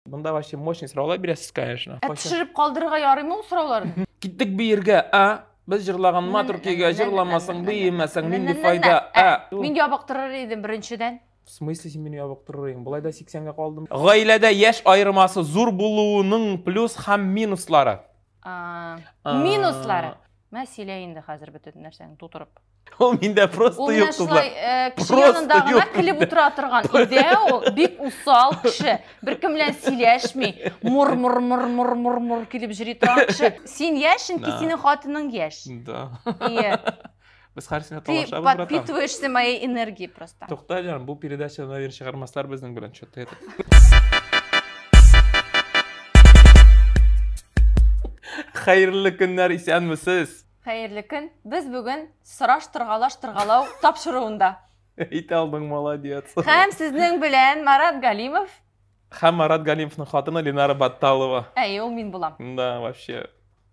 Монда вообще мощный сораулар бирәсез, конечно. Ә төшереп калдырырга ярыймы ул сорауларны? Киттек биергә, а? Без җырлаган матур көйгә җырламасаң, биемәсәң, нинди файда, а? Мин ябыктырыр идем беренчедән. В смысле син мине ябыктырыр идең? Болай да 80-гә калдым. Гаиләдә яшь аермасы зур булуының плюс һәм минуслары. Минуслары. Мә сөйлә инде хәзер бөтен нәрсәне тутырып. Ул миндә просто Ул менә юк, кызлар. шулай э, кеше Просто янында гына юк көлеп миндә. утыра торган иде ул. Бик усал кеше. Беркем белән сөйләшми. Мур мур мур мур мур мур килеп йөри торган кеше. Син яшь, чөнки Да. синең хатының яшь. Да. Ие. Без һәрсенә Ты талашабыз, братан. подпитываешься моей энергией просто. Тукта, җаным, бу передачаны, наверное, чыгармаслар безнең белән, что-то это. Хәерле көннәр, исәнмесез. Хәерле көн. Без бүген сораштыргалаштыргалау тапшыруында. Әйтә алдың, молодец. Һәм сезнең белән Марат Галимов. Һәм Марат Галимовның хатыны Ленара Батталова. Әй, ул мин булам. Да, вообще,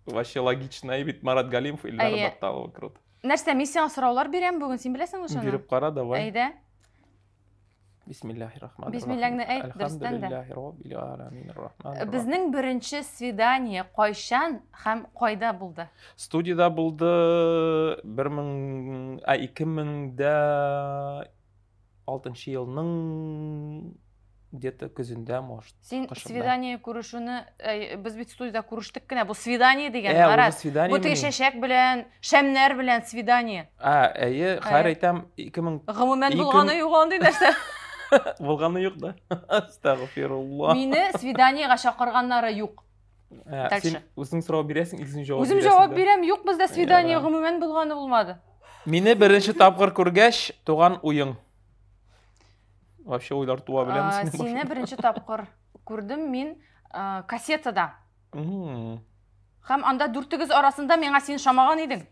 вообще логично. Әй бит Марат Галимов и Ленара Әйе. Батталова, круто. Нәрсә, мин сиңа сораулар бирәм бүген, син беләсеңме шуны? Биреп кара, давай. Әйдә. Бисмиллахир-рахманир-рахим. Бисмиллаңны әйт, дөрестән дә. Әлхәмдүлилләһи роббил аламин, рахманир-рахим. Безнең беренче свидание кайчан һәм кайда булды? Студияда булды 1000, а 2006 елның где-то көзендә, может. Син Кышында. свидание күрешүне, э, без бит студияда күрештек кенә, бу свидание дигән, Ә, Марат. уже свидание Бу теге мени? чәчәк белән, шәмнәр белән свидание. А, әйе, хәер Әйе. әйтәм, 2000 Гомумән Ике булганы юк андый нәрсә. булганы юк да. Астагфирулла. Мине свиданиега чакырганнары юк. Ә, Дальше. Син үзең сорау бирәсең, үзең җавап Үзем бирәсең җавап да. бирәм, юк бездә свидание Ярар. гомумән булганы булмады. Мине беренче тапкыр күргәч, туган уең. Вообще уйлар туа беләме А, синең Сине башыңда? беренче тапкыр күрдем мин а, кассетада. М, Һәм анда дүртегез арасында миңа син шамаган идең.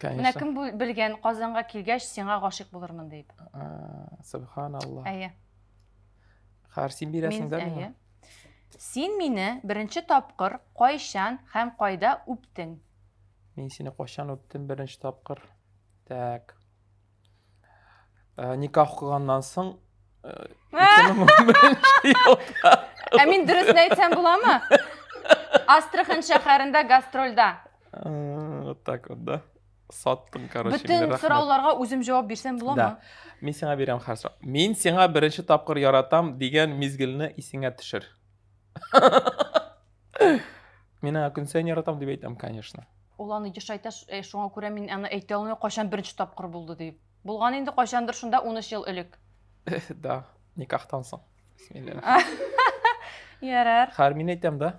Менә Конечно. кем белгән, Казанга килгәч сиңа гашыйк булырмын дип. А, Субханалла. Әйе. Хәер, син бирәсең Мин дә миңа? әйе. Син мине беренче тапкыр кайчан һәм кайда үптең? Мин сине кайчан үптем беренче тапкыр? Так. Э, Никах укыганнан соң э, 2011 елда. Ә мин дөресен әйтсәм буламы? Астрахань шәһәрендә гастрольдә. Э, Вот так вот, да? Саттым, короче, мине, Бөтен рәхмәт. сорауларга үзем җавап бирсәм буламы? Да. Мин сиңа бирәм хәзер сорау. Мин сиңа беренче тапкыр яратам дигән мизгелне исеңә төшер. Мин аңа көн саен яратам дип әйтәм, конечно. Ул аны еш әйтә, э, шуңа күрә мин аны әйтә алмыйм, кайчан беренче тапкыр булды дип. Булган инде кайчандыр шунда 13 ел элек. Да, никахтан соң. Бисмилла. Ярар. Хәер, мин әйтәм да.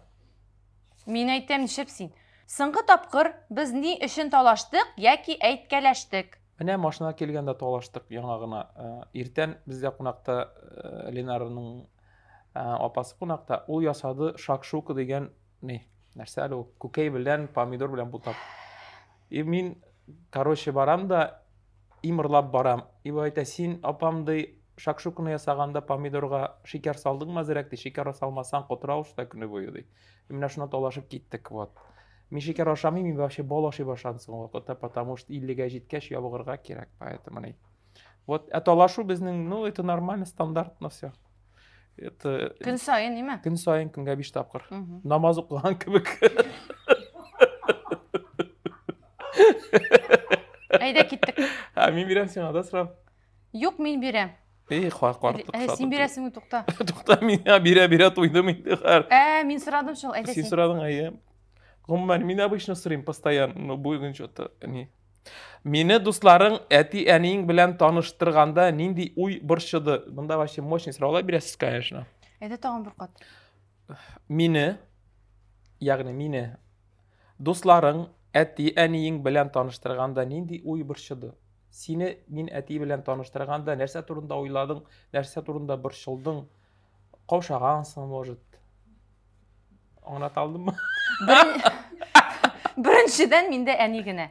Мин әйтәм, нишләп син? Соңгы тапкыр без ни өчен талаштык яки әйткәләштек? Менә машина килгәндә талаштык яңа гына. Э, Иртән бездә кунакта э, Ленараның э, апасы кунакта. Ул ясады шакшука дигән ни, нәрсә әле ул? Күкәй белән помидор белән бутап. И мин, короче, барам да имырлап барам. И бу әйтә, син апам ди шакшуканы ясаганда помидорга шикәр салдыңмы әзрәк ди, шикәр салмасаң котыра ул шунда көне буе ди. И менә шуннан талашып киттек вот. Мин шикәр ашамыйм, мин вообще бал ашый башладым соңгы вакытта, потому что 50-гә җиткәч ябыгырга кирәк, поэтому ни. Вот, ә талашу безнең, ну, это нормально, стандартно все. Это Көн саен, ниме? көн саен көнгә 5 тапкыр. Мгм. Намаз укыган кебек. Әйдә киттек. Ә мин бирәм сиңа да сорау. Юк, мин бирәм. Эй, картлык Ә, син бирәсеңме, тукта. Тукта, мин бирә-бирә туйдым инде хәр. Ә, мин сорадым шул, әйдә Син син. сорадың, әйе. Гомумән, мин обычно сорыйм постоянно, но бүген что-то не. Мине дусларың әти-әниең белән таныштырганда нинди уй борчыды? Монда вообще мощный сораулар бирәсез, конечно. Әйдә тагын бер кат. Мине, ягъни мине дусларың әти-әниең белән таныштырганда нинди уй борчыды? Сине мин әти белән таныштырганда нәрсә турында уйладың, нәрсә турында борчылдың? Каушагансың, может? Аңлата алдыммы? Беренчедән миндә әни генә.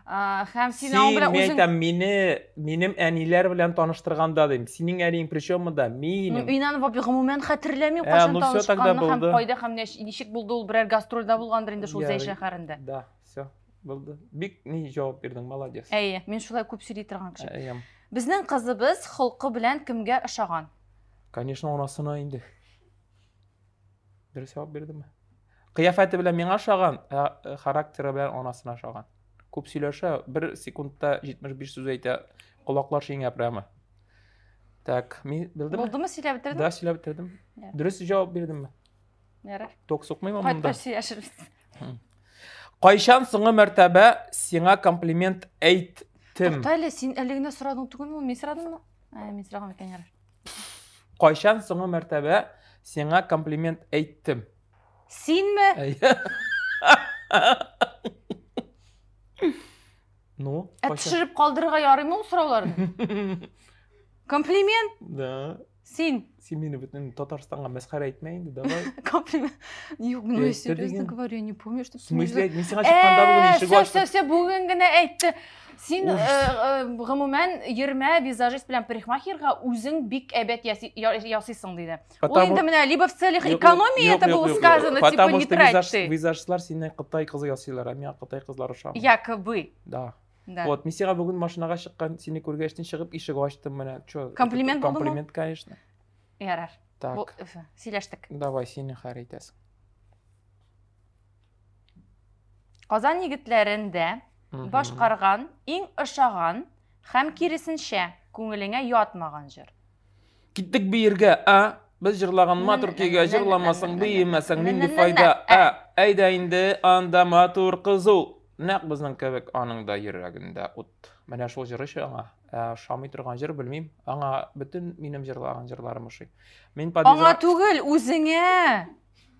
А, Һәм син аның белән мин үзең әйтәм, мине, минем әниләр белән таныштырганда дим. Синең әниең при чем монда? Минем. Мин аны вообще гомумән хәтерләмим, Ә, кайчан ну всё, тогда танышканны һәм булды. кайда һәм ничек булды ул, берәр гастрольдә булгандыр инде шул Зәй Ярый. шәһәрендә. Да, все, булды. Бик ни җавап бирдең, молодец. Әйе, мин шулай күп сөйли торган кеше. Әйе. Безнең кызыбыз холкы белән кемгә ошаган? Конечно, анасына инде. Дөрес җавап бирдемме? Кыяфәте белән миңа ошаган, ә э, характеры белән анасына ошаган. Күп сөйләшә, бер секундта 75 сүз әйтә, колаклар шиңә прямо. Так, мин белдемме? Булдымы сөйләп бетердең? Да, сөйләп бетердем. Дөрес җавап бирдемме? Ярар. Ток сукмыймы монда? Кайткач сөйләшербез. Кайчан соңгы мәртәбә сиңа комплимент әйттем? Тукта әле, син әле генә сорадың түгелме? Мин сорадыммы? Ә, мин сораган икән, ярар. Кайчан соңгы мәртәбә сиңа комплимент әйттем? Синме? Әйе. Ну, Ә кайчан? төшереп калдырырга ярыймы ул сорауларны? Комплимент? Да. Син. Син мине бөтен Татарстанга мәсхәрә итмә инде, давай. Комплимент. Юк, ну Я я әйтте серьезно дигән. говорю, я не помню, что В смысле, мин сиңа чыкканда бүген ишек Все, ачтым. все, все, бүген генә әйтте. Син Ужас. э, э, гомумән йөрмә визажист белән парикмахерга үзең бик әйбәт ясыйсың диде. Ул Потому- инде менә либо в целях Юк, юк, экономии юк, это юк, было юк, юк. сказано, типа Потому не что трать визаж, ты. визажистлар синнән Кытай кызы ясыйлар, ә миңа Кытай кызлары ошамый. Якобы. Да. Да. Вот, мин сиңа бүген машинага чыккан, сине күргәчтен чыгып ишек ачтым менә. Чё? Комплимент булдымы? Комплимент, конечно. Ярар. Так, Бу, сөйләштек. давай син хәр әйтәсең. Казан егетләрендә Мгм. башкарган иң ошаган һәм киресенчә күңелеңә ятмаган җыр. Киттек биергә, а? Без җырлаган матур көйгә җырламасаң, биемәсәң нинди файда? А, әйдә инде, анда матур кыз ул. Нәкъ безнең кебек аның да йөрәгендә ут. Менә шул җыр ошый аңа. Ә, ошамый торган җыр белмим. Аңа бөтен минем җырлаган җырларым ошый. Мин Аңа подъездга түгел, үзеңә.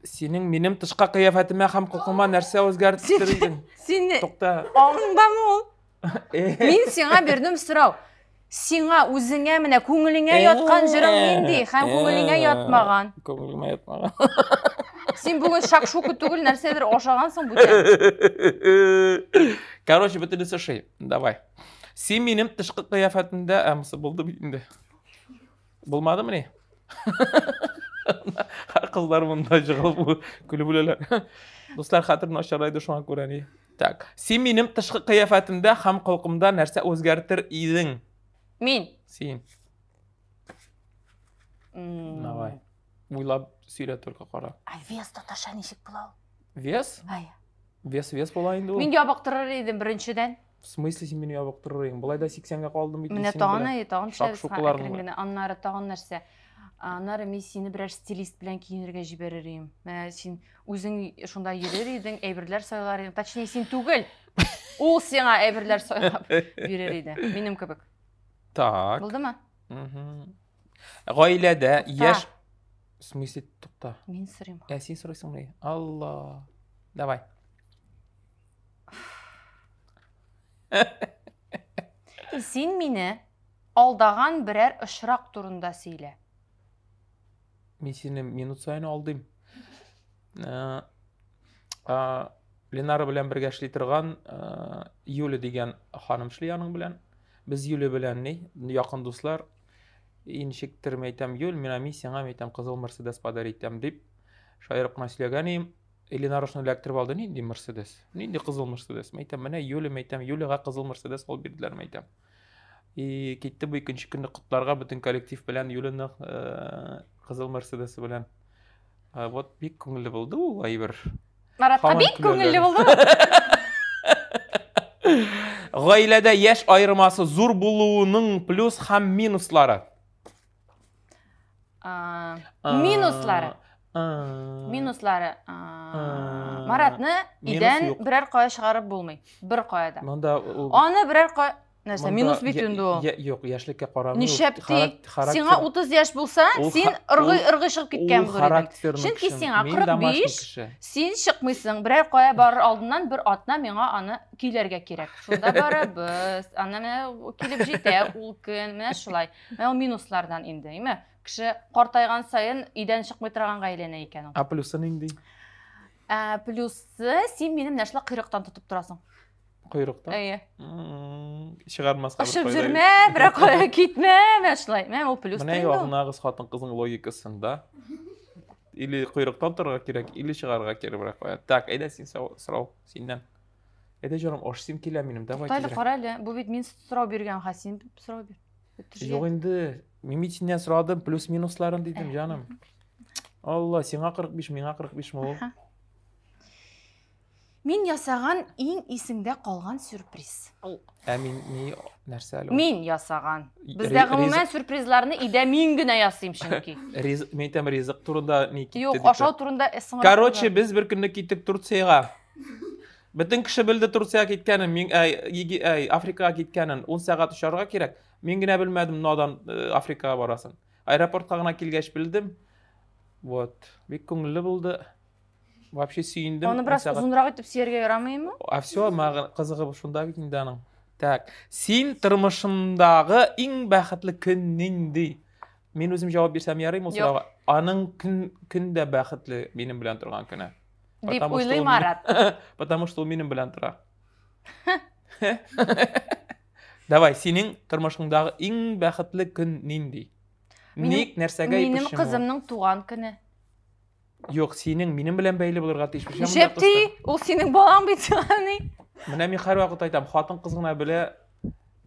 синең минем тышка кыяфәтемә һәм холкыма нәрсә үзгәртер идең? Син Тукта. аңыңдамы ул? Э, Мин сиңа бирдем сорау. Сиңа үзеңә менә күңелеңә яткан җырың нинди һәм күңелеңә ятмаган? Күңелемә ятмаган. Син бүген шакшука түгел, нәрсәдер ашагансың бүтән. Короче, бөтенесе ошый. Давай. Син минем тышкы кыяфәтемдә, ә мысы булды бит инде. Булмадымыни? Кызлар монда жыгылып көлеп үләләр. Дуслар, хәтер начарайды шуңа күрә ни. Так, син минем тышкы кыяфәтемдә һәм холкымда нәрсә үзгәртер идең? Мин. Син. М. Давай. Уйлап сөйлә только кара. А вес татарча ничек була ул? Вес? Ай. Вес вес була инде ул. Мин ябыктырыр идем беренчедән. В смысле син мине ябыктырыр идең? Болай да 80-гә калдым бит. Менә синең тагын белән. әй, тагын төшәбез Шакшукаларың әкрен белән. генә. Аннары тагын нәрсә? Аннары мин сине берәр стилист белән киенергә җибәрер идем. Менә син үзең шунда йөрер идең, әйберләр сайлар идең. Точнее, син түгел. Ул сиңа әйберләр сайлап бирер иде. Минем кебек. Так. Булдымы? Мгм. Гаиләдә Тукта. яшь В смысле тукта? Мин сорыйм. Ә син сорыйсыңмы? Алла. Давай. Син мине алдаган берәр очрак турында сөйлә. Мин сине минут саен алдыйм. Э, а, Ленара белән бергә эшли торган э, Юля дигән ханым эшли аның белән. Без Юля белән ни, якын дуслар. И ничектер мин әйтәм, Юль, мин мин сиңа мин әйтәм, кызыл Мерседес подарить итәм дип шаярып кына сөйләгән идем. И Ленара шуны эләктереп алды. Нинди Мерседес? Нинди кызыл Мерседес? Мин әйтәм, менә Юля, мин әйтәм, Юляга кызыл Мерседес алып бирделәр, мин әйтәм. И китте бу икенче көнне котларга бөтен коллектив белән Юляны э, кызыл Мерседесы белән. Э, Вот бик күңелле булды ул әйбер. Маратка Һаман бик күңелле көләләр. булды. Гаиләдә яшь аермасы зур булуының плюс һәм минуслары. А, Минуслары. Минуслары. А, Маратны Минус өйдән юк. берәр кая чыгарып булмый. Бер кая да. Монда ул Аны берәр кая нәрсә, монда минус бит инде ул. Юк, яшьлеккә карамый. ул Нишләп ти? характер- Сиңа 30 яшь булса, Ул син ха- ыргый ул- ыргый чыгып киткән ул булыр идең. характерный Чөнки кеше. сиңа Мин домашний 45, кеше. Син чыкмыйсың, берәр кая барыр алдыннан бер атна миңа аны көйләргә кирәк. Шунда барабыз. Аны менә килеп җитә ул көн, менә шулай. Менә ул минуслардан инде, әйме? Кеше картайган саен өйдән чыкмый торганга әйләнә икән ул. А плюсы нинди? Ә, плюсы син минем менә шулай койрыктан тотып торасың. Койрыктан? Әйе. М, Чыгармаска бер Очып кайда. йөрмә, берәр кая китмә, менә шулай. Менә ул плюс Менә инде ул. ягынагыз хатын-кызның логикасында. Или койрыктан торырга кирәк, или чыгарга кирәк берәр кая. Так, әйдә син сорау синнән. Әйдә җаным, ашыйсым килә минем, давай Туктале, тизрәк. кара әле, бу бит мин сорау биргән, ха, син сорау бир. Юк инде, мин бит синнән сорадым, плюс-минусларын дидем, җаным. Алла, сиңа 45, миңа 45 мы ул? Мин ясаган иң исеңдә калган сюрприз. Ә мин ни нәрсә әле? Мин ясаган. Бездә гомумән сюрпризларны өйдә мин генә ясыйм чөнки. Ризык, мин әйтәм, ризык турында ни китте. Юк, ашау турында соңрак. Короче, без бер көнне киттек Турциягә. Бөтен кеше белде Турциягә киткәнен, мин әй, әй, Африкага киткәнен. 10 сәгать очарга кирәк. Мин генә белмәдем надан э, Африкага барасын. Аэропортка гына килгәч белдем. Вот, бик күңелле булды. Вообще сөендем. Аны бераз озынрак итеп сөяргә ярамыймы? А все, кызыгы шунда бит инде аның. Так, син тормышыңдагы иң бәхетле көн нинди? Мин үзем җавап бирсәм ярыймы ул сорауга? Аның көн көн дә бәхетле минем белән торган көне. Дип уйлый Марат. Потому что ул минем белән тора. Давай, синең тормышыңдагы иң бәхетле көн нинди? Ник, нәрсәгә и Минем кызымның туган көне. Юк, синең минем белән бәйле булырга тиеш. Нишләп ти? Ул синең балаң бит, ни? Менә мин һәрвакыт әйтәм, хатын-кыз гына белә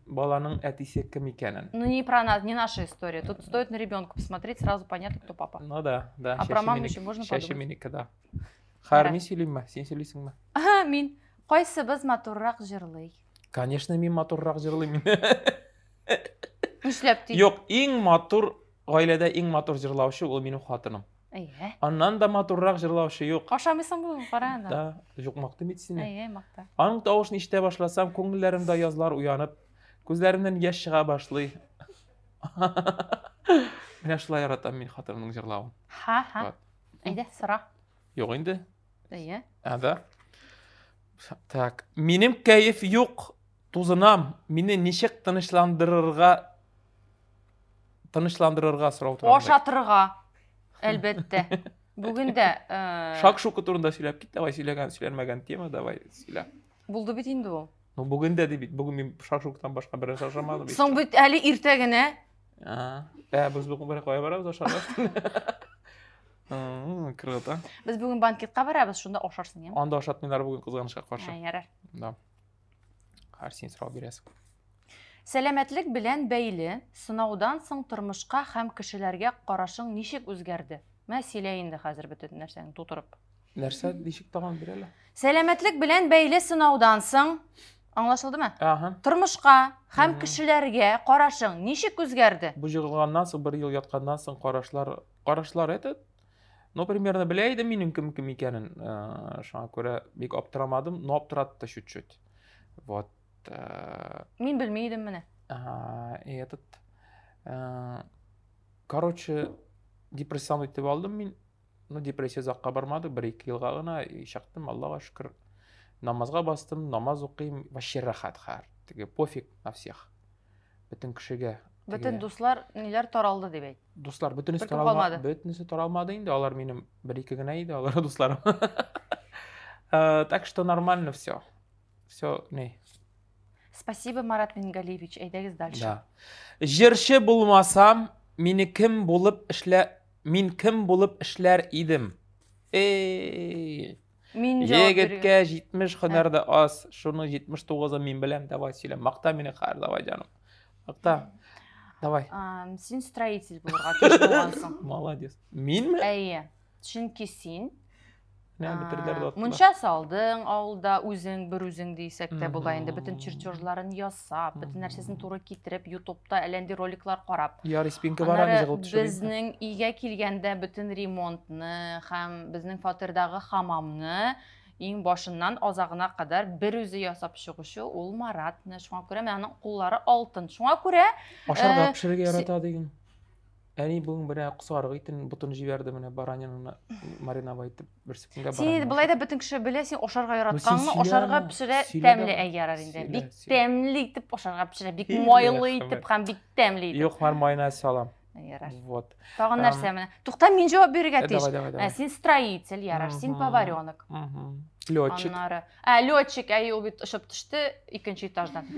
баланың әтисе кем икәнен. Ну не про нас, не наша история. Тут стоит на ребенка посмотреть, сразу понятно, кто папа. Ну да, да. А про маму еще можно подумать. Чәче минеке, да. Хәер, мин сөйлимме? Син сөйлисеңме? Ага, мин. Кайсыбыз матуррак җырлый? Конечно, мин матуррак җырлыйм. Нишләп ди? Юк, иң матур гаиләдә иң матур җырлаучы ул минем хатыным. Әйе. Аннан да матуррак җырлаучы юк. Ашамыйсың бүген, кара аны. Да, юк мактыйм бит сине. Әйе, макта. Аның тавышын ишетә башласам, күңелләремдә язлар уянып, күзләремнән яшь чыга башлый. Менә шулай яратам мин хатынымның җырлавын. Ха, ха. Әйдә, сора. Юк инде. Әйе. Ә, да. Так, минем кәеф юк, тузынам. Мине ничек тынычландырырга тынычландырырга сорау тора. Ашатырга, әлбәттә. Бүген дә э, Шакшука турында сөйләп кит, давай сөйләгән, сөйләнмәгән тема, давай сөйлә. Булды бит инде ул. Ну бүген дә ди бит. Бүген мин шакшукадан башка бер нәрсә ашамадым. Соң бит әле иртә генә. Ә, без бүген бер кая барабыз ашарга? Круто. Без бүген банкетка барабыз, шунда ашарсың, яме? Анда ашатмыйлар бүген кызганычка каршы. Ярар. Да. Хәр син сорау бирәсең. Сәламәтлек белән бәйле сынаудан соң тормышка һәм кешеләргә карашың ничек үзгәрде? Мә, сөйлә инде хәзер бөтен нәрсәне тутырып. Нәрсә, ничек тагын бир әле? Сәламәтлек белән бәйле сынаудан соң, аңлашылдымы? Ага. Тормышка һәм кешеләргә карашың ничек үзгәрде? Бу җыгылганнан соң, бер ел ятканнан соң карашлар, карашлар этот, ну, примерно белә идем минем кем кем икәнен. Э, шуңа күрә бик аптырамадым, но аптыратты чуть-чуть. Вот. Э, Мин белми идем менә. И этот, э, короче, депрессион итеп алдым мин. Ну, депрессия озакка бармады, бер-ике елга гына и чыктым, Аллага шөкер. Намазга бастым, намаз укыйм, вообще рәхәт хәр. Теге пофиг на всех. Бөтен кешегә. Бөтен дуслар ниләр таралды дип әйт. Дуслар бөтенесе таралмады. Бөтенесе таралмады инде, алар минем бер-ике генә иде, алар дусларым. Э, так что нормально все. Все, не. Спасибо, Марат Мингалиевич. Әйдәгез дальше. Да. Җырчы булмасам, мине кем булып эшлә Мин кем булып эшләр идем? Эй! Мин Егеткә 70 һөнәр дә аз, шуның 79-ын мин беләм. Давай сөйлә, макта мине хәзер, давай җаным. Макта. Давай. Син строитель булырга тиеш булгансың. Молодец. Минме? Әйе. Чөнки син Менә бетерделәр дә аттылар. Мунча салдың авылда үзең бер үзең дисәк тә була инде. Бөтен чертежларын ясап, бөтен нәрсәсен туры китереп, ютубта әллә роликлар карап. Ярый, спинка бар аны җыгылып төшерим. Безнең өйгә килгәндә бөтен ремонтны һәм безнең фатирдагы хамамны иң башыннан азагына кадәр бер үзе ясап чыгучы ул Марат. Менә шуңа күрә менә аның куллары алтын. Шуңа күрә ашарга пешерергә ярата диген. Әни бүген менә сарык итен ботын җибәрде менә баранинаны мариновать итеп бер секундга баранина. Син болай да бөтен кеше белә, син ашарга яратканны, ашарга пешерә тәмле әй ярар инде. Бик тәмле итеп ашарга пешерә, бик майлы итеп һәм бик тәмле итеп. Юк, мин майонез салам. Ярар. Вот. Тагын нәрсә менә? Тукта, мин җавап бирергә тиеш. Давай, давай, давай. Син строитель, ярар, син поваренок. Летчик. Аннары, ә, летчик, әй, ул бит очып төште икенче этаждан.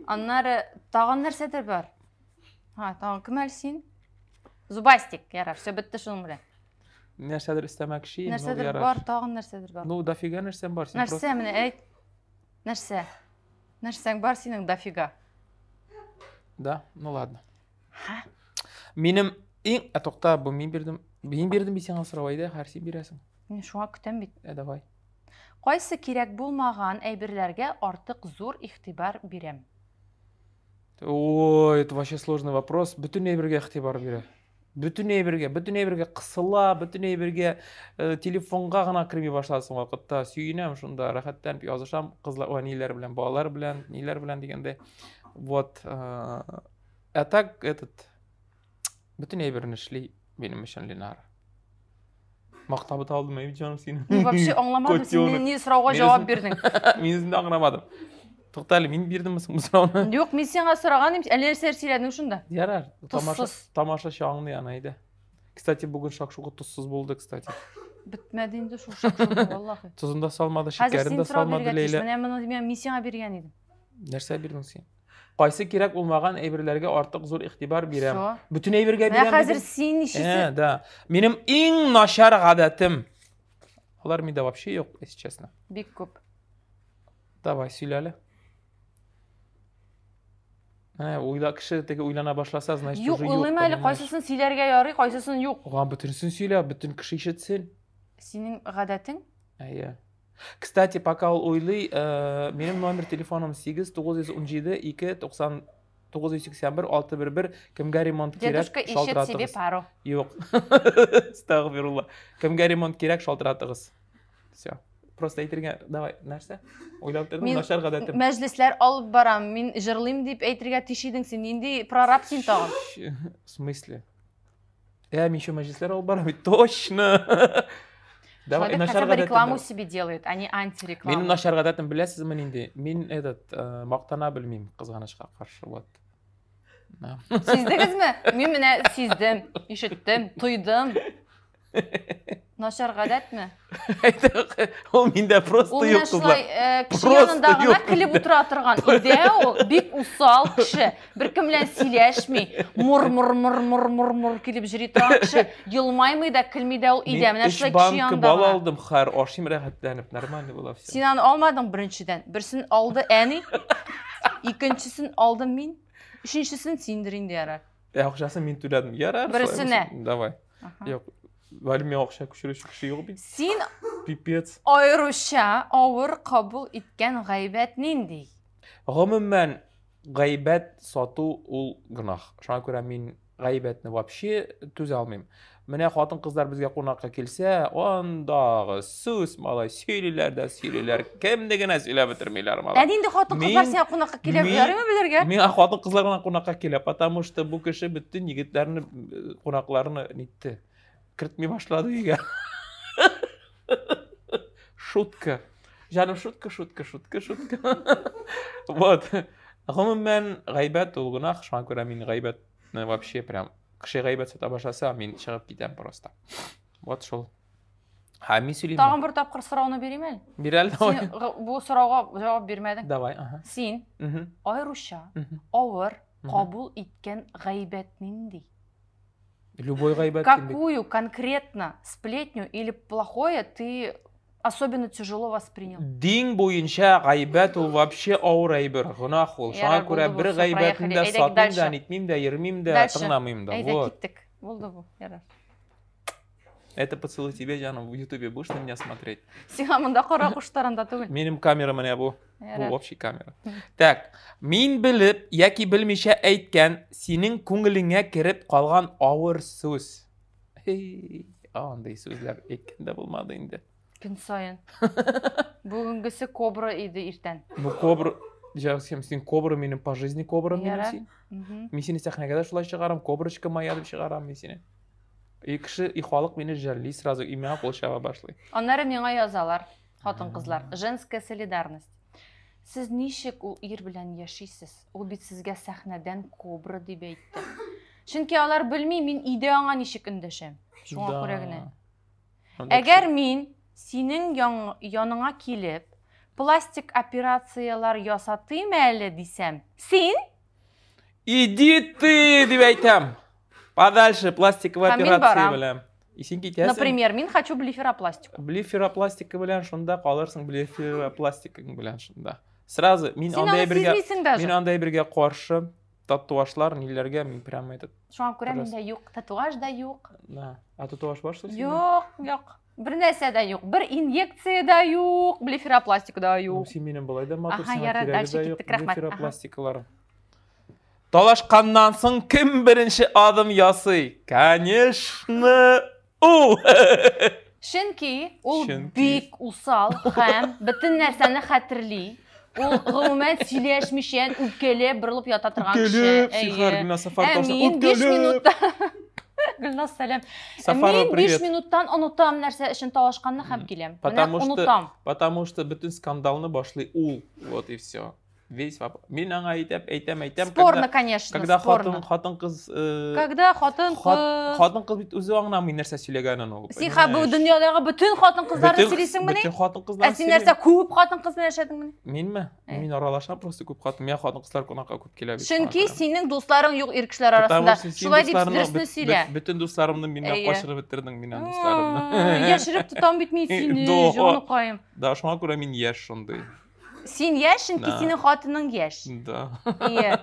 Аннары тагын нәрсәдер бар. Ха, тагын кем әле син? Зубастик, ярар, все бетте шуның белән. Нәрсәдер өстәмәкче, Нәрсәдер бар, тагын нәрсәдер бар. Ну, дофига нәрсәм бар. Син Нәрсә менә әйт. Нәрсә? Нәрсәң бар синең дофига? Да, ну ладно. Ха. Минем иң, ә тукта, бу мин бирдем. Мин бирдем бит сиңа сорау, әйдә, хәр син бирәсең. Мин шуңа көтәм бит. Ә давай. Кайсы кирәк булмаган әйберләргә артык зур игътибар бирәм? Ой, это вообще сложный вопрос. Бөтен әйбергә игътибар бирә. Бөтен әйбергә, бөтен әйбергә кысыла, бөтен әйбергә э, телефонга гына керми башласың вакытта. Сөенәм шунда, рәхәтләнеп язышам кызлар, ой, ниләр белән, балалар белән, ниләр белән дигәндәй. Вот. Э, а так этот бөтен әйберне эшли минем өчен Ленара. Мактап бетә алдым, әй җаным сине. Мин вообще аңламадым, син ни сорауга җавап бирдең. Мин үзем дә аңламадым. Тукта әле, мин бирдемме соң бу сорауны? Юк, мин сиңа сораган идем, әллә нәрсәләр сөйләдең шунда. Ярар, тамаша, тамашачы аңлый аны, әйдә. Кстати, бүген шакшука тозсыз булды, кстати. Бетмәде инде шул шакшука, валлахи. Тозын да салмады, шикәрен дә салмады Ләйлә. Менә моны мин сиңа биргән идем. Нәрсә бирдең син? Кайсы кирәк булмаган әйберләргә артык зур игътибар бирәм. Бөтен әйбергә бирәм. Менә хәзер син ничесе? Э, да. Минем иң начар гадәтем. Алар миндә вообще юк, если честно. Бик күп. Давай, сөйлә әле. Ә, уйла кеше теге уйлана башласа, значит, юк, уже юк. Уйлыйм әле, кайсысын сөйләргә ярый, кайсысын юк. Ага, бөтенесен сөйлә, бөтен кеше ишетсен. Синең гадәтең? Әйе. Кстати, пока ул уйлый, э, минем номер телефоным 8 917 2 90 981 611 кемгә ремонт кирәк, Дедушка ищет себе пару. Юк. Астагфирулла. Кемгә ремонт кирәк, шалтыратыгыз. Все. Просто әйтергә, давай, нәрсә? Уйлап тордым, начар гадәтем. Мәҗлесләр алып барам, мин җырлыйм дип әйтергә тиеш идең син. Нинди прораб син тагын? В смысле? Ә, мин еще мәҗлесләр алып барам бит, точно. Давай, Человек хотя бы рекламу себе делает, а не антирекламу. Минем начар гадәтем беләсезме нинди? Мин этот э, мактана белмим, кызганычка каршы, вот. Сиздегезме? Мин менә сиздем, ишеттем, тойдым. Начар гадәтме? Ул миндә просто юк, кызлар. Э, кеше янында гына көлеп утыра торган иде ул, бик усал кеше, беркем белән сөйләшми, мур мур мур мур мур мур килеп йөри торган кеше, елмаймый да, көлми дә ул өйдә. Менә шулай кеше янында. Бал алдым, хәр, ашыйм рәхәтләнеп, нормально була все. Син аны алмадың беренчедән. Берсен алды әни, икенчесен алдым мин, өченчесен синдер инде ярар. Ә акчасын мин түләдем. Ярар. Берсенә. Давай. Юк. Валим миңа акча күчерүче кеше юк бит. Син пипец. Аеруча авыр кабул иткән гайбәт нинди? Гомумән, гайбәт сату ул гөнаһ. Шуңа күрә мин гайбәтне вообще түзә алмыйм. Менә хатын-кызлар безгә кунакка килсә, андагы сүз, малай, сөйлиләр дә сөйлиләр. Кемне генә сөйләп бетермиләр, малай. Ә нинди хатын-кызлар сиңа кунакка килә, ярыймы белергә? Миңа хатын-кызлар гына кунакка килә, потому что бу кеше бөтен егетләрне, э, кунакларны нитте. Кертми башлады өйгә. Шутка. Җаным, шутка, шутка, шутка, шутка. Вот. Гомумән, гайбәт ул гөнаһ, шуңа күрә мин гайбәтне вообще прям кеше гайбәт сата башласа, мин чыгып китәм просто. Вот шул. Һә, мин сөйлим. Тагын бер тапкыр сорауны бирим әле. Бир әле, давай. Син бу сорауга җавап бирмәдең. Давай, ага. Син аеруча авыр кабул иткән гайбәт нинди? Любой гайбәт. Какую конкретно сплетню или плохое ты особенно тяжело воспринял. Дин буенча гайбәт ул вообще авыр әйбер, гөнаһ ул. Шуңа күрә бер гайбәтне дә сатмыйм да, нитмим дә, йөрмим дә, тыңламыйм да. Әйдә киттек. Булды бу, ярар. Это поцелуй тебе, җаным, в Ютубе будешь на меня смотреть? Сиңа монда кара кошлар анда түгел. Минем камера менә бу. Бу общий камера. Так, мин белеп яки белмичә әйткән, синең күңелеңә кереп калган авыр сүз. Эй, андый сүзләр әйткән дә булмады инде. Көн саен. Бүгенгесе кобра иде иртән. Бу кобра, Җәсем, син кобра минем по жизни кобра минем син. Мин сине сәхнәгә дә шулай чыгарам, коброчка моя дип чыгарам мин сине. И кеше, и халык мине жәлли сразу, и миңа кул чаба башлый. Аннары миңа язалар, хатын-кызлар, женская солидарность. Сез ничек ул ир белән яшисез? Ул бит сезгә сәхнәдән кобра дип әйтте. Чөнки алар белми, мин өйдә аңа ничек эндәшәм. Шуңа да. күрә генә. Әгәр мин синең яныңа килеп, пластик операцияләр ясатыйм әле дисәм, син Иди ты, дип әйтәм. Подальше пластиковая операция белән. И син китәсең. Например, мин хочу блеферопластику. Блеферопластика белән шунда калырсың, блеферопластикаң белән шунда. Сразу мин андай бергә мин андай бергә каршы. Татуажлар ниләргә мин прям этот. Шуңа күрә миндә юк, татуаж да юк. Да. А татуаж бар что? Юк, юк. Бер нәрсә дә юк. Бер инъекция дә юк, блеферопластика да юк. Ну, син минем болай да матур, сиңа кирәге дә юк. Блеферопластикалар. Талашканнан соң кем беренче адым ясый? Конечно, ул! Чөнки ул бик усал һәм бөтен нәрсәне хәтерли. Ул гомумән сөйләшмичә, үпкәләп, борылып ята торган кеше. Үпкәләп, Сихар, Гөлназ Сафар Ә мин 5 минутта Гөлназ, сәлам. Сафарова, Мин 5 привет. минуттан онытам нәрсә өчен талашканны һәм киләм. Менә Потому что, онытам. потому что бөтен скандалны башлый ул. Вот и все. Весь вопрос. Мин аңа әйтәм, әйтәм, әйтәм. Спорно, конечно, Когда спорно. хатын, хатын-кыз, Когда хатын-кыз хатын-кыз бит үзе аңламый нәрсә сөйләгәнен ул. Син ха бу дөньядагы бөтен хатын-кызларны сөйлисеңмени? Бөтен хатын-кызларны Ә син нәрсә күп хатын-кыз белән яшәдеңмени? Минме? Мин аралашам просто күп хатын. Миңа хатын-кызлар кунакка күп килә бит. Чөнки синең дусларың юк ир кешеләр арасында. Шулай дип дөресне сөйлә. Бөтен дусларымны миннән качырып бетердең, миннән дусларымны. Яшереп тотам бит мин сине, җаныкаем. Да, шуңа күрә мин яшь шундый. Син яшь, чөнки Да. синең хатының яшь. Да. Ие.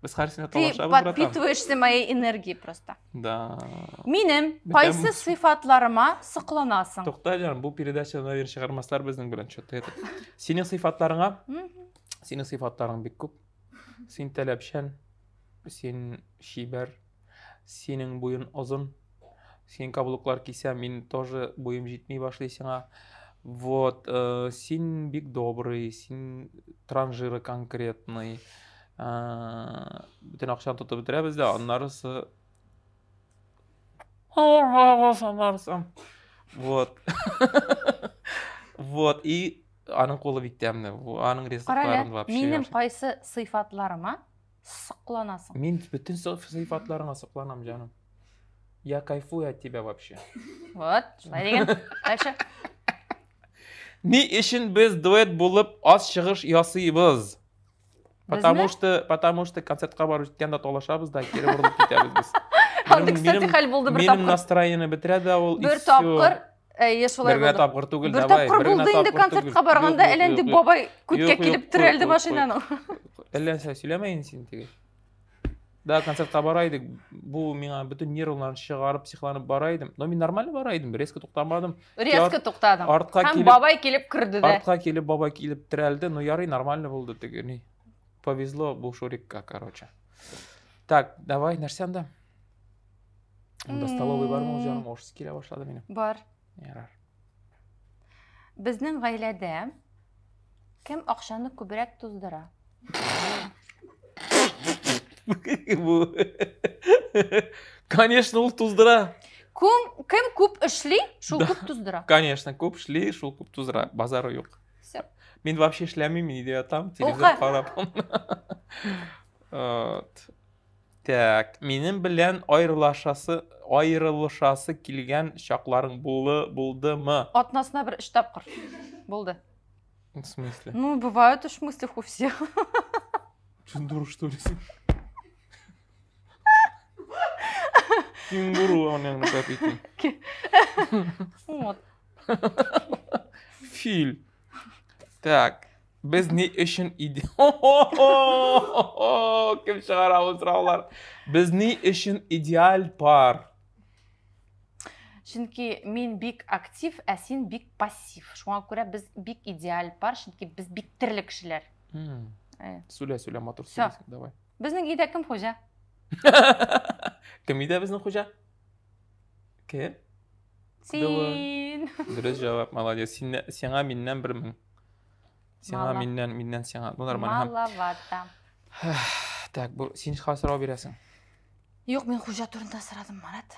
Без хәрсенә Ты талашабыз, братан. подпитываешься моей энергией просто. Да. Минем Бетәм. кайсы сыйфатларыма сокланасың? Тукта, җаным, бу передачаны, наверное, чыгармаслар безнең белән, что-то этот. Синең сыйфатларыңа, синең сыйфатларың бик күп. Син таләпчән, син чибәр, синең буен озын. Син каблуклар кисә, мин тоже буем җитми башлый сиңа. Вот, син бик добрый, син транжира конкретный. Бөтен акчаны тотып бетерәбез дә, аннарысы аннарысы. Вот. Вот, и аның кулы бик тәмле. Аның ризыкларын вообще. Минем кайсы сыйфатларыма сокланасың? Мин бөтен сыйфатларыңа сокланам, җаным. Я кайфую от тебя вообще. Вот, шулай дигән. Дальше. Ни өчен без дуэт булып аз чыгыш ясыйбыз? Потому что, потому что концертка барып җиткәндә талашабыз да, кире борылып китәбез без. Андый, кстати, хәл булды бер Минем тапкыр. настроение бетерә дә ул, и Бер всё. тапкыр, әйе, шулай Бер генә булды. тапкыр түгел, Бер давай. тапкыр бер генә булды инде тапкыр түгел. концертка барганда, Юк, юк, әләнде юк, юк. бабай күткә Юк, юк, килеп куй, терәлде куй, куй. машинаның. Әллә нәрсә сөйләмә инде син теге. Да, концертка бара идек. Бу миңа бөтен нервларын чыгарып, психланып бара идем. Но мин нормально бара идем, резко туктамадым. Резко туктадым. Артка Һәм килеп, бабай килеп керде дә. артка килеп бабай килеп терәлде. Ну ярый, нормально булды теге. Ни. Повезло бу Шурикка, короче. Так, давай, нәрсә анда? Монда столовый бармы ул җаным? Ошысы килә башлады минем. Бар. Ярар. Безнең гаиләдә кем акчаны күбрәк туздыра? Бу. Конечно, ул туздыра. Кем, кем күп эшли, шул Да. күп туздыра. Конечно, күп эшли, шул күп туздыра. Базары юк. Всё. Мин вообще эшләмим, өйдә ятам, телевизор Уха. карап. Вот. Так, минем белән аерылышасы, аерылышасы килгән чакларың булы, булдымы? Атнасына бер өч тапкыр. Булды. В смысле? Ну, бывают уж в мыслях у всех. Син дура, что ли? син? Кенгуру аның капитен. Вот. Фил. Так, без ни өчен иде... Кем чыгара бу сораулар? Без ни өчен идеаль пар? Чөнки мин бик актив, ә син бик пассив. Шуңа күрә без бик идеаль пар, чөнки без бик төрле кешеләр. Сүлә, сүлә, матур Всё. сөйлисең, давай. Безнең өйдә кем хуҗа? Кем өйдә безнең хуҗа? Кем? Син. Дөрес җавап, молодец. Син, сиңа миннән 1000. Сиңа Мало. миннән, миннән сиңа. Ну, нормально. Маловато. Так, бу син хәзер сорау бирәсең. Юк, мин хуҗа турында сорадым, Марат.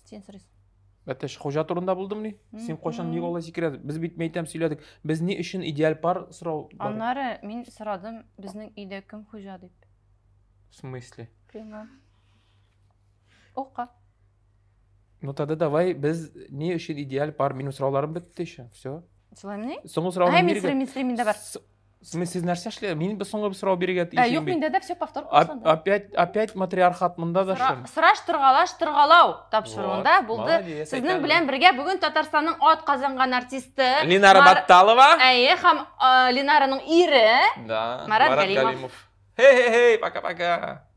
Син сорыйсың. Әтәш, хуҗа турында булдымни? Син кайчан ник алай сикерәсең? Без бит мәйтәм сөйләдек. Без ни өчен идеаль пар сорау бар? Аннары мин сорадым, безнең өйдә кем хуҗа дип. В смысле? Прямо. Ока. Ну тогда давай без ни өчен идеаль пар? Минем сорауларым бетте еще. Все. Шулаймыни? Соңгы сорауны Әй, мин бирергә. сорыйм, мин сорыйм, миндә бар. В смысле, сез нәрсә эшләдегез? Мин бер соңгы бер сорау бирергә Ә, тиешем юк, бит. миндә дә все повтор башланды. Опять, опять матриархат монда да шул. Сораштыргалаштыргалау тапшыруында Вот, булды. молодец, Сезнең әйтәм. белән бергә бүген Татарстанның ат казанган артисты Линара Мар- Батталова. Әйе, һәм Линараның ире Да. Марат Галимов. Хей-хей-хей, пока-пока.